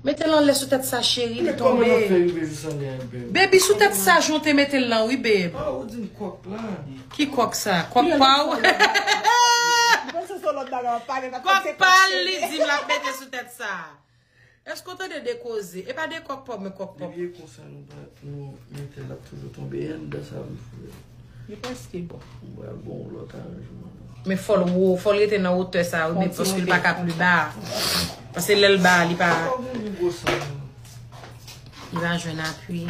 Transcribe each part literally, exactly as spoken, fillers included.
Mete l anlè sou tèt sa, cheri, li tonbe. Baby, sou tèt sa, jan w te mete l lan, wi, babe. Ah, ou di m kòk la. Ki kòk sa? Kòk pa w? Kòk pa l, li di m l ap mete sou tèt sa. Èske w tande de koze? E pa de kòk pa w, men kòk pa w. Depi e konsa, nou pa, nou mete l ap toujou tonbe anndan sa, wi, frè. Li prèske bon. Mwen pral bon yon lòt aranjman. Men fò l wo, fò l rete nan wotè sa, wi, men paske li pa ka pli ba. Paske lè l ba, li pa. Li pa jwenn apui.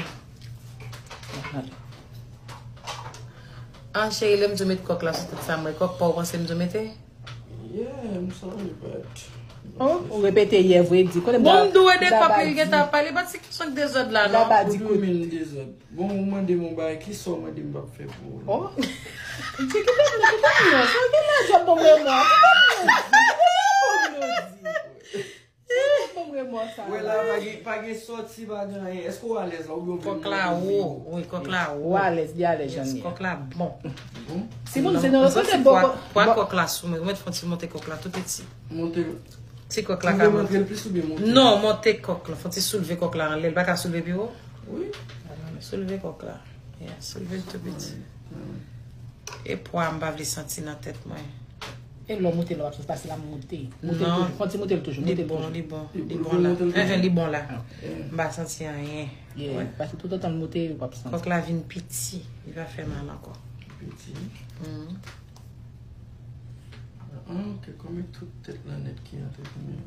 Ah, cheri, lè m di w met kòk la sou tèt sa, mwen kòk pa w panse m di w mete? Yeah, I'm sorry, but. Oh, ou repete yè vre, di. Kote m. Bon, m dwe de kòk li gentan pale, but se kesyon dezòd la, non? Ou di men dezòd. Bon, ou mande m yon bagay, ki sa w mande m p ap fè pou ou? Oh. Di kite m, kite m, non. Sa gen la jòb bon memwa. Kite m, non. Kite m, non. Bon memwa sa. Wè la, pa gen, pa gen sòti, pa gen anyen. Èske w alèz la, oubyen w vle m. Kòk la wo. Wi, kòk la wo. Ou alèz, li alèz, Janyè. Kòk la bon. Bon. Si moun se nan kote pwa kòk la sou mwen, mwen fè yon ti monte kòk la tou piti. Monte. Ti kòk la ka monte. Monte l plis oubyen monte? Non, monte kòk la. Fè yon ti soulve kòk la anlè. Li pa ka soulve pi wo? Wi. Soulve kòk la. Yeah, soulve l tou piti. E pwa m pa vle santi nan tèt mwen. E lè w moute, lè w ap soti, pase la moute. Moute l toujou. Fè yon ti moute l toujou. Li bon, li bon. Li bon la. Li bon la. M pa santi anyen. Yeah. Paske toutotan l moute, w ap santi. Kòk la vin piti. Li pa fè mal ankò. Piti. Ah, ok, kòm tout tèt la nèt ki antre kounya.